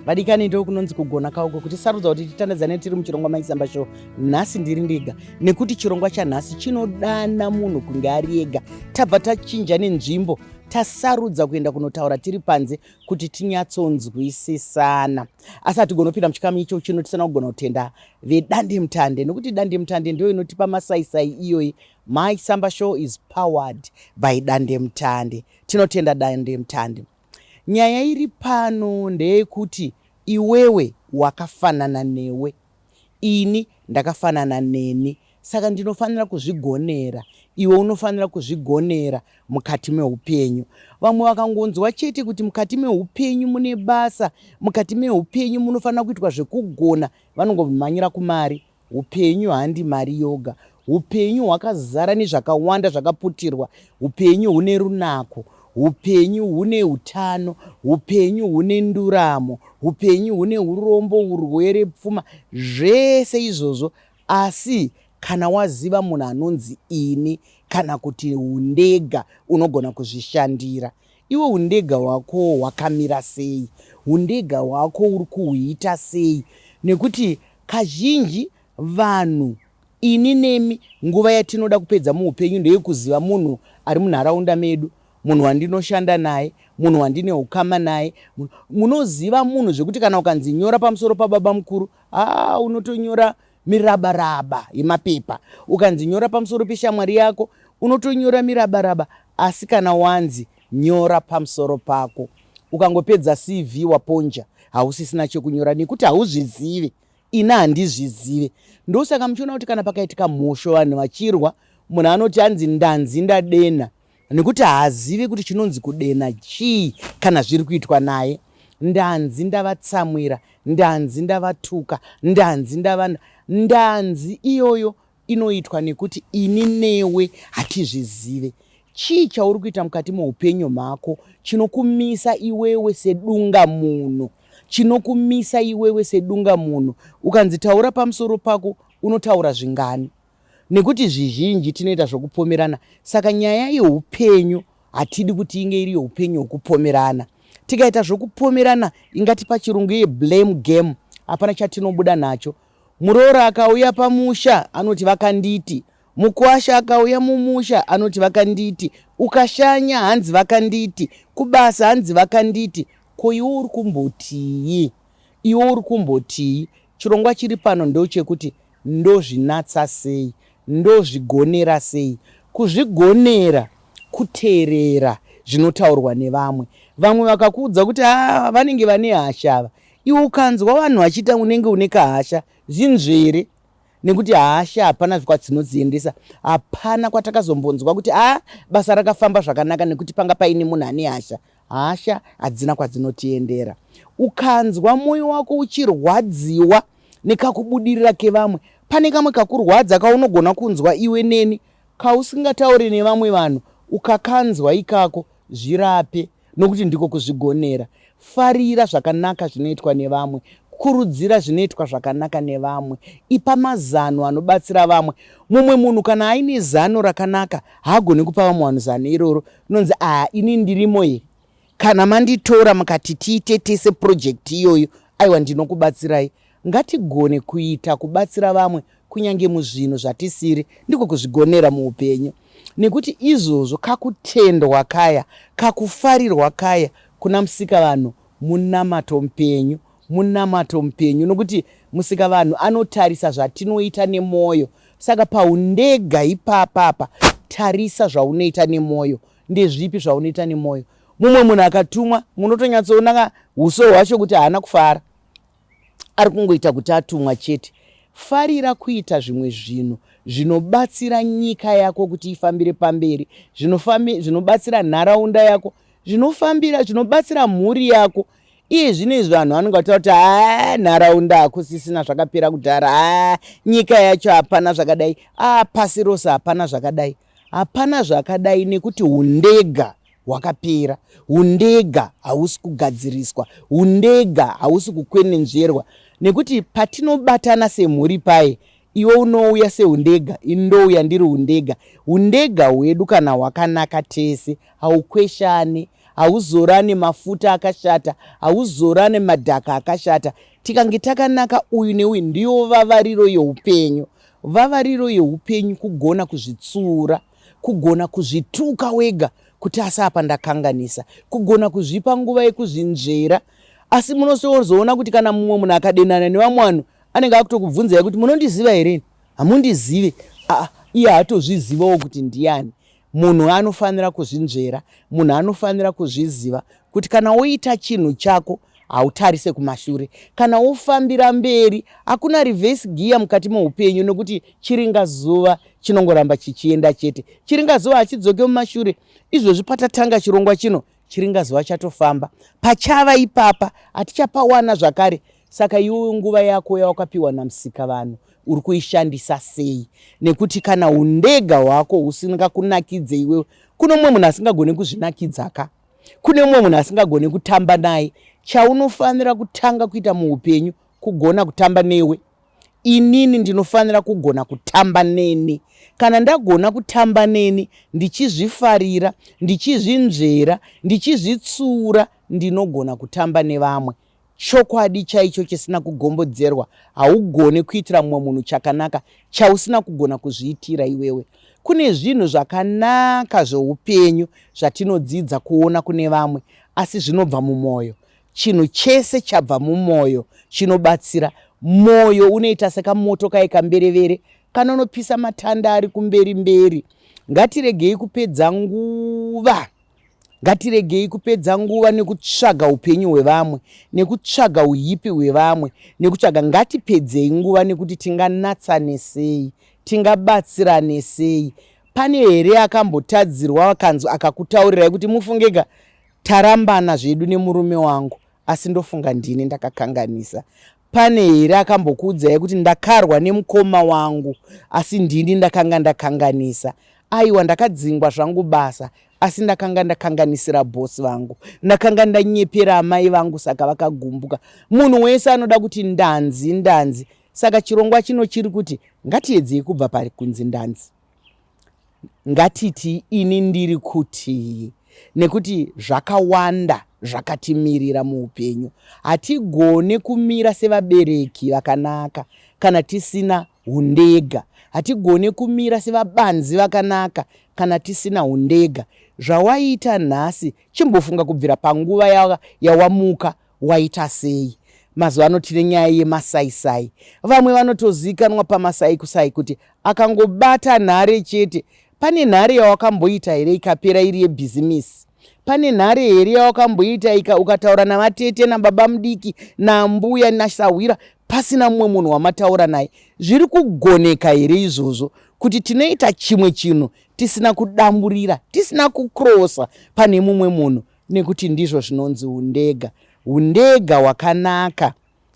Vadikani, ndo kunonzi kugona kauko kuti sarudza kuti titandadzane tiri muchirongwa Maisamba Show. Nhasi ndiri ndega nekuti chirongwa chanhasi chinodana munhu kunge ari ega. Tabva tachinja nenzvimbo, tasarudza kuenda kunotaura tiri panze kuti tinyatsonzwisisana. Asi hatigoni kupinda muchikamu icho chino tisina kugona kutenda vedandemutande, nekuti dandemutande ndiyo inotipa masaisai iyoyi. Maisamba Show is powered by dandemutande. Tinotenda dandemutande. Nyaya iri pano ndeyekuti iwewe wakafanana newe, ini ndakafanana neni, saka ndinofanira kuzvigonera, iwe unofanira kuzvigonera mukati meupenyu. Vamwe vakangonzwa chete kuti mukati meupenyu mune basa, mukati meupenyu munofanira kuitwa zvekugona, vanongomhanyira kumari. Upenyu handi mari yoga. Upenyu hwakazara nezvakawanda zvakaputirwa. Upenyu hune runako. Upenyu hune utano. Upenyu hune nduramo. Upenyu hune urombo, urwere, pfuma, zvese izvozvo. Asi kana waziva munhu anonzi ini kana kuti undega, unogona kuzvishandira. Iwe undega hwako hwakamira sei? Undega hwako uri kuhuita sei? Nekuti kazhinji vanhu, ini nemi, nguva yatinoda kupedza muupenyu ndeyekuziva munhu ari munharaunda medu, munhu wandinoshanda naye, munhu wandine ukama naye. Munoziva munhu zvekuti kana ukanzi nyora pamusoro pababa mukuru, haa, unotonyora mirabaraba yemapepa. Ukanzi nyora pamusoro peshamwari yako, unotonyora mirabaraba. Asi kana wanzi nyora pamusoro pako, ukangopedza CV waponja, hausisina chekunyora nekuti hauzvizive. Ini handizvizive. Ndosaka muchiona kuti kana pakaitika mhosho vanhu vachirwa, munhu anoti anzi ndanzi ndadena, nekuti haazivi kuti chinonzi kudena chii kana zviri kuitwa naye. Ndanzi ndavatsamwira, ndanzi ndavatuka, ndanzi ndavana. Ndanzi iyoyo inoitwa nekuti ini newe hatizvizive. Chii chauri kuita mukati meupenyu mhako chinokumisa iwewe sedunga munhu? Chinokumisa iwewe sedunga munhu, ukanzi taura pamusoro pako, unotaura zvingani? Nekuti zvizhinji tinoita zvokupomerana. Saka nyaya yeupenyu hatidi kuti inge iri yeupenyu hwokupomerana. Tikaita zvokupomerana, ingati pachirungu yeblame game, hapana chatinobuda nacho. Muroora akauya pamusha anoti vakanditi, mukwasha akauya mumusha anoti vakanditi, ukashanya hanzi vakanditi, kubasa hanzi vakanditi. Ko iwe uri kumbotii? Iwe uri kumbotii? Chirongwa chiri pano ndochekuti ndozvinatsa sei, ndozvigonera sei. Kuzvigonera kuteerera zvinotaurwa nevamwe. Vamwe vakakuudza kuti haa, vanenge vane hasha ava, iwe ukanzwa vanhu vachiita unenge une kahasha, zvinzvere, nekuti hasha hapana kwadzinodziendesa. Hapana kwatakazombonzwa kuti haa, basa rakafamba zvakanaka nekuti panga paine munhu ane hasha. Hasha hadzina kwadzinotiendera. Ukanzwa mwoyo wako uchirwadziwa nekakubudirira kevamwe, pane kamwe kakurwadza kaunogona kunzwa iwe neni kausingatauri nevamwe vanhu, ukakanzwa ikako, zvirape, nokuti ndiko kuzvigonera. Farira zvakanaka zvinoitwa nevamwe, kurudzira zvinoitwa zvakanaka nevamwe, ipa mazano anobatsira vamwe. Mumwe munhu kana aine zano rakanaka haagoni kupa vamwe vanhu zano iroro, rinonzi aa, ini ndirimo here? Kana manditora mukati tiite tese project iyoyo, aiwa, ndinokubatsirai. Ngatigone kuita kubatsira vamwe kunyange muzvinhu zvatisiri, ndiko kuzvigonera muupenyu. Nekuti izvozvo kakutendwa kaya, kakufarirwa kaya kuna Musikavanhu munamato mupenyu, munamato mupenyu, nokuti Musikavanhu anotarisa zvatinoita nemwoyo. Saka paundega ipapapa, tarisa zvaunoita nemwoyo. Ndezvipi zvaunoita nemwoyo? Mumwe munhu akatumwa, munotonyatsoona uso hwacho kuti haana kufara, ari kungoita kuti atumwa chete. Farira kuita zvimwe zvinhu zvinobatsira nyika yako kuti ifambire pamberi, zvinobatsira nharaunda yako, zvinobatsira mhuri yako. Iye zvino izvi vanhu vanonge vataura kuti haa, nharaunda hakusisina, zvakapera kudhara, haa, nyika yacho hapana zvakadai, aa, pasi rose hapana zvakadai. Hapana zvakadai nekuti undega hwakapera, undega hausi kugadziriswa, undega hausi kukwenenzverwa. Nekuti patinobatana semhuri paye, iwe unouya seundega, ini ndouya ndiri undega. Undega hwedu kana hwakanaka tese haukweshane, Hauzorane mafuta akashata, hauzorane madhaka akashata. Tikange takanaka uyu neuyu, ndiyo vavariro yeupenyu. Vavariro yeupenyu kugona kuzvitsuura, kugona kuzvituka wega kuti asi apa ndakanganisa, kugona kuzvipa nguva yekuzvinzvera. Asi munozoona kuti kana mumwe munhu akadenana nevamwe vanhu, anenge akutokubvunzai kuti munondiziva here? Hamundizive. Aa, iye haatozvizivawo kuti ndiani. Munhu anofanira kuzvinzvera, munhu anofanira kuzviziva kuti kana woita chinhu chako hautarise kumashure. Kana wofambira mberi, hakuna reverse gear mukati meupenyu, nekuti chiringazuva chinongoramba chichienda chete. Chiringazuva hachidzoke mumashure. Izvozvi patatanga chirongwa chino, chiringazuva chatofamba. Pachava ipapa hatichapawana zvakare. Saka iwewe nguva yako yawakapiwa naMusikavanhu uri kuishandisa sei? Nekuti kana undega hwako husingakunakidze iwewe, kune mumwe munhu asingagone kuzvinakidza ka. Kune mumwe munhu asingagone kutamba naye. Chaunofanira kutanga kuita muupenyu kugona kutamba newe. Inini ndinofanira kugona kutamba neni. Kana ndagona kutamba neni, ndichizvifarira, ndichizvinzvera, ndichizvitsuura, ndinogona kutamba nevamwe. Chokwadi chaicho chisina kugombodzerwa, haugone kuitira mumwe munhu chakanaka chausina kugona kuzviitira iwewe. Kune zvinhu zvakanaka zveupenyu zvatinodzidza kuona kune vamwe, asi zvinobva mumwoyo. Chinhu chese chabva mumwoyo chinobatsira. Mwoyo unoita sekamoto kaye kamberevere kanonopisa matanda ari kumberi mberi. Ngatiregei kupedza nguva. Ngatiregei kupedza nguva nekutsvaga upenyu hwevamwe, nekutsvaga uipi hwevamwe, nekutsvaga. Ngatipedzei nguva nekuti tinganatsane sei, tingabatsirane sei. Pane here akambotadzirwa akanzwa akakutaurirai kuti mufungega tarambana zvedu nemurume wangu, asi ndofunga ndini ndakakanganisa? Pane here akambokuudzai kuti ndakarwa nemukoma wangu, asi ndini ndakanga ndakanganisa? Aiwa, ndakadzingwa zvangu basa, asi ndakanga ndakanganisira bhosi vangu, ndakanga ndanyepera amai vangu, saka vakagumbuka. Munhu wese anoda kuti ndanzi ndanzi. Saka chirongwa chino chiri kuti ngatiedzei kubva pari kunzi ndanzi. Ngatiti ini ndiri kutii, nekuti zvakawanda zvakatimirira muupenyu. Hatigone kumira sevabereki vakanaka kana tisina hundega. Hatigone kumira sevabanzi vakanaka kana tisina hundega. Zvawaita nhasi, chimbofunga kubvira panguva yawamuka waita sei. Mazuva ano tine nyaya yemasaisai. Vamwe vanotozivikanwa pamasaisai kuti akangobata nhare chete. Pane nhare yawakamboita here ikapera iri yebhizimisi? Pane nhare here yawakamboita ika ukataura navatete nababa mudiki nambuya nasahwira pasina mumwe munhu wamataura naye? Zviri kugoneka here izvozvo kuti tinoita chimwe chinhu tisina kudamburira, tisina kukrosa pane mumwe munhu? Nekuti ndizvo zvinonzi undega. Undega hwakanaka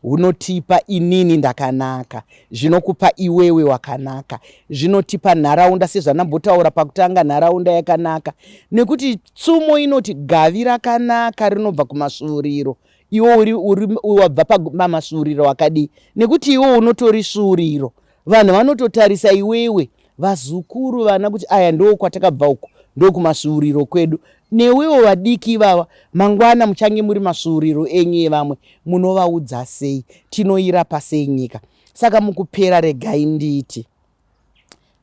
hunotipa inini ndakanaka, zvinokupa iwewe wakanaka, zvinotipa nharaunda sezvandambotaura pakutanga, nharaunda yakanaka. Nekuti tsumo inoti gavi rakanaka rinobva kumasvuuriro. Iwe uri, uri wabva pamasvuuriro akadii? Nekuti iwe unotori svuuriro. Vanhu vanototarisa iwewe, vazukuru, vana kuti aya ndo kwatakabva uku, ndo kumasvuuriro kwedu. Newewo vadiki ivava, mangwana muchange muri masvuuriro enyu evamwe, munovaudza sei? Tinoirapa sei nyika? Saka mukupera regai nditi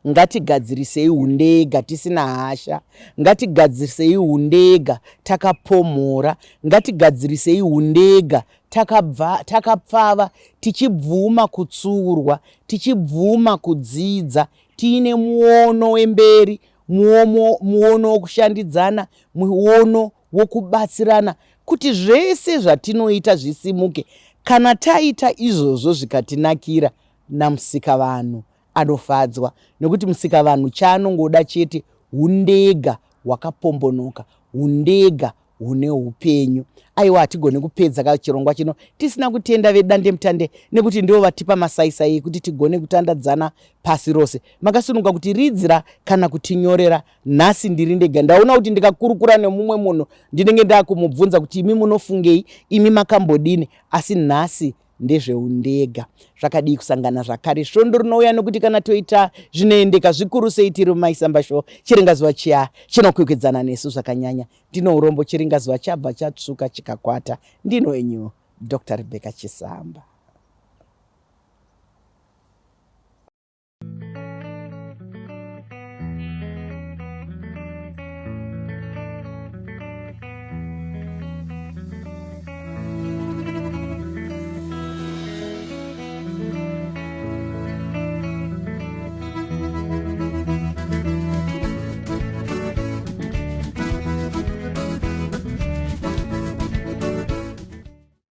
ngatigadzirisei hundega tisina hasha, ngatigadzirisei hundega takapomhora, ngatigadzirisei hundega takabva takapfava, tichibvuma kutsuurwa, tichibvuma kudzidza, tiine muono wemberi, muono wokushandidzana, muono wokubatsirana kuti zvese zvatinoita zvisimuke. Kana taita izvozvo zvikatinakira, naMusikavanhu anofadzwa, nekuti Musikavanhu chaanongoda chete hundega hwakapombonoka, hundega hune upenyu. Aiwa, hatigone kupedza ka chirongwa chino tisina kutenda vedandemutande, nekuti ndivo vatipa masaisai ekuti tigone kutandadzana pasi rose. Makasununguka kutiridzira kana kutinyorera. Nhasi ndiri ndega, ndaona kuti ndikakurukura nemumwe munhu ndinenge ndakumubvunza kuti imi munofungei, imi makambodini. Asi nhasi Ndezveundega. Zvakadii kusangana zvakare svondo rinouya nokuti kana toita zvinoendeka zvikuru sei tiri muMaisamba Show. Chiringazuva chiya chinokwikwidzana nesu zvakanyanya. Ndino urombo chiringazuva chabva chatsvuka chikakwata. Ndino wenyu Dr. Rebecca Chisamba.